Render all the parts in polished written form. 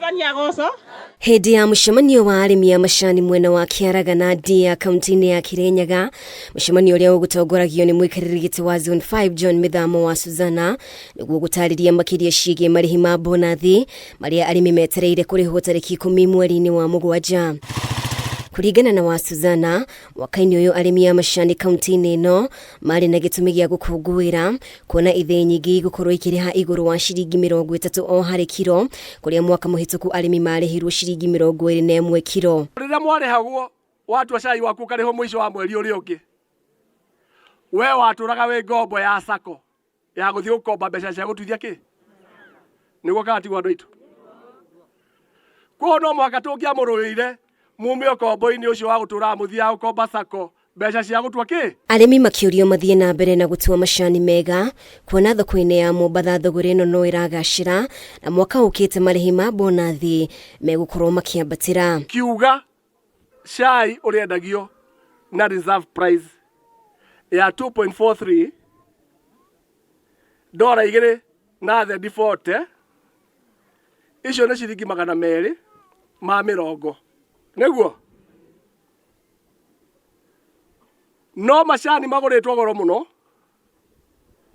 Mwathani agocwo. Hĩndĩ ya mũcemanio wa arĩmi a macani mwena wa Kĩaragana Ndia kaunti-inĩ ya Kirinyaga, mũcemanio ũrĩa ũgũtongoragio nĩ mũikarĩri gĩtĩ wa Zone 5 John Mĩthamo wa Suzana nĩguo gũtarĩria makĩria ciĩgiĩ marĩhi ma bonathi marĩa arĩmi metereire kũrĩhwo tarĩki 10 mweri-inĩ wa mũgwanja. Kũringana na wa Suzana, mwaka-inĩ ũyũ arĩmi a macani kaunti-inĩ ĩno marĩ na gĩtũmi gĩa gũkũngũĩra kuona ithĩi nyingĩ igũkorwo ikĩrĩha igũrũ wa ciringi 30 o harĩ kiro, kũrĩa mwaka mũhĩtũku arĩmi marĩhirwo ciringi 21 kiro. Rĩrĩa mwarĩhagwo watua cai waku ũkarĩhwo mũico wa mweri ũrĩa ũngĩ, we watũraga wĩ ngombo ya sacco ya gũthiĩ gũkomba mbeca cia gũtuithia kĩ nĩguo kana tiguo andũ aitũ? Koguo no mũhaka tũngĩamũrũĩire mume ũkombo-inĩ ũcio wa gũtũraga mũthiaga gũkomba sacco mbeca cia gũtua kĩ. Arĩmi makĩũrio mathiĩ na mbere na gũtua macani mega kuona thoko-inĩ ya Mombatha thũgũrĩ ĩno no ĩragacĩra na mwaka ũkĩte marĩhi ma bonathi megũkorwo makĩambatĩra. Kiuga cai ũrĩendagio na reserve price ya 2.43 ndora igĩrĩ na thendi 40, icio nĩ ciringi 220 nĩguo. No macani magũrĩtwo goro mũno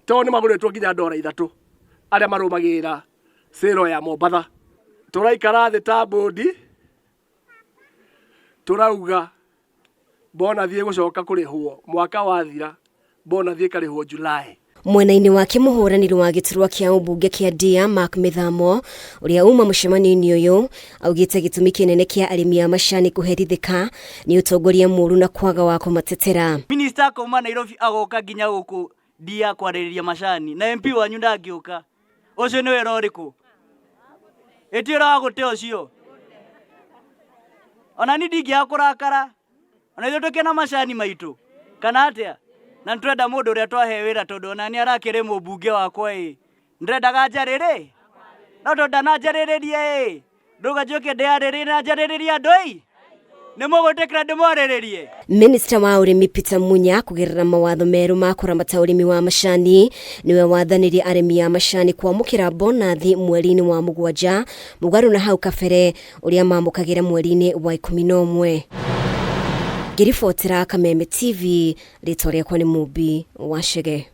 tondũ nĩ magũrĩtwo nginya ndora 3 arĩa marũmagĩrĩra sale ya Mombatha. Tũraikara thĩ ta mbũndi tũrauga bonathi ĩgũcoka kũrĩhwo mwaka wathira, bonathi ĩkarĩhwo July. Mwena-inĩ wake mũhũranĩri wa gĩturwa kĩa ũmbunge kĩa Ndia Mark Mĩthamo ũrĩa uma mũcemanio-inĩ ũyũ augĩte gĩtũmi kĩnene kĩa arĩmi a macani kũherithĩka nĩ ũtongoria mũru na kwaga wa kũmatetera. Minister akauma Nairobi agoka nginya gũkũ Ndia kwarĩrĩria macani na MP wanyu ndangĩũka. Ũcio nĩ wĩra ũrĩkũ? Ĩ ti wĩra wa gũte ũcio? Ona niĩ ndingĩaga kũrakara. Ona ithuĩ tũkĩna macani maitũ kana atĩa? Na nĩtũrenda mũndũ ũrĩa twahe wĩra tondũ ona nĩ arakĩrĩ mũmbunge wakwa ĩ. Ndĩrendaga njarĩrĩ? No tondũ ndananjarĩrĩria ĩ, ndauga njũke ndĩarĩrĩrie na njarĩrĩrie andũ ĩ. Nĩ mũgwĩtĩkĩra ndĩmwarĩrĩrie? Minista wa ũrĩmi Peter Munya kũgerera mawatho merũ ma kũramata ũrĩmi wa macani nĩwe wathanirie arĩmi a macani kwamũkĩra bonathi mweri-inĩ wa mũgwanja mũgarũ na hau kabere ũrĩa mamũkagĩra mweri-inĩ wa 11. Ngĩribotera Kameme TV, rĩtwa rĩakwa nĩ Mũmbi wa Chege.